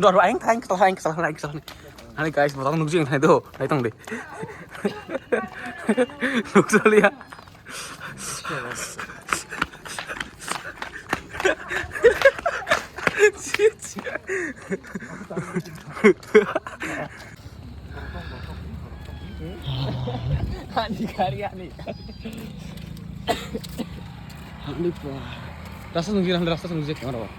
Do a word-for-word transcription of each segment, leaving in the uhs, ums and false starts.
Dor aing thang kla aing kla aing kla. Hani guys, botong nukjing thai do, thai tong de. Nukjaliya. Ani gari ani. Ani pa. Rasta nungji, rasta nungji kamar ba.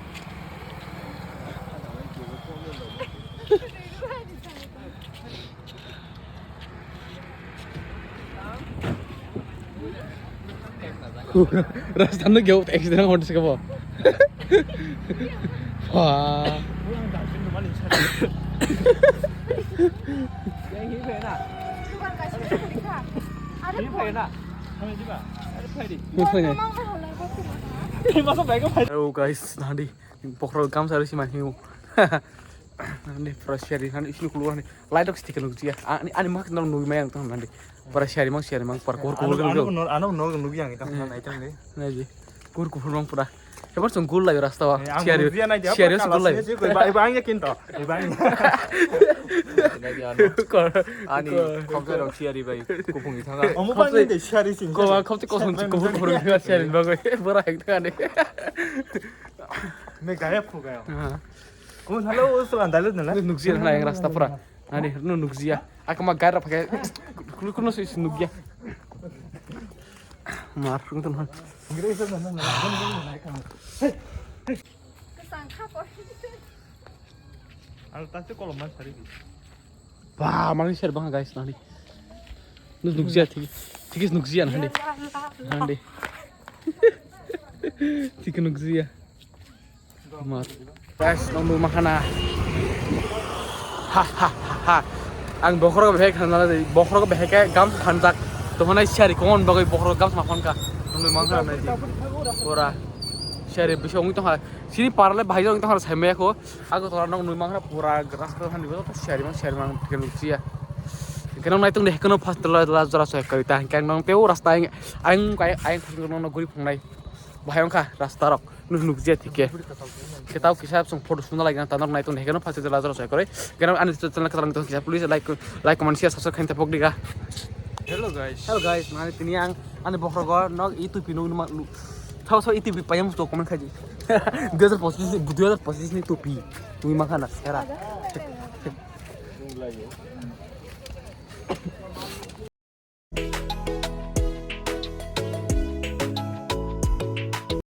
Rasta no gyo accident hot se bo. Wah. Hello guys, nadi bokhorok gamsa rw sima hiyo. Nadi pura siyari nadi isini kulu nadi light ok stick nukjiya. Ani ani mak nang nugui maya tong nadi. Pura siyari mang siyari mang pura kuhur kuhur nukjiya. Ano no nugui ang tong nai tong de. Nadi kuhur kuhur mang pura. Ebar song gul lai rasta wa. Siyari siyari song gul lai. Ba ba ang yakin to. Ba ang. Ani khokja rok siyari bai kupung ni thanga. Omo ba ni de siyari sing. Ko ba khokti kosong kuhur kuhur siyari bagoi. Bora hek thani. Me gaya phu gaya. Ko halo o so andalo nala. Nukjiya na yang rasta pura. Ani no nukjiya. Akama gara pakai. Kuno kuno si nukjiya. Mar kuno tuh. Ang tase kolom man sari. Ba mani ser bang guys nani. Nukjiya thik thik nukjiya nani. Nani. Thik nukjiya. Guys, nong numa khana. Ha ha ha ha. Ang bokhorok behek khanala de, bokhorok behek ke gam khanjak. Tohonai siyari kon bagoi bokhorok gam sama khonka. Nong numa khana nai di. Pura siyari bisong tongha. Sini parle bahai jong tongha saimaya ko. Agartala nong numa khana pura rasta thani bo siyari mang siyari mang tikan lucia. Kenong nai tong de kono first la la jora soy kari ta. Kenong teo rasta ang ang ang guri phungnai. Bahai wngkha rasta rok nuk nukjia thike. Khe tao kisa chwng photo suna laigana tanok nai tong hekeno phaisok jala jala sai koroi. Keno ani channel kwtal tong kisa please like like comment share subscribe khain tapok diga. Hello guys. Hello guys, mane tini ang ani bokhrogo nok i tupi nuk nuk thao thao i tupi payam to comment khaji. Dui hajar pochis ni dui hajar pochis ni tupi. Tumi makha na sera.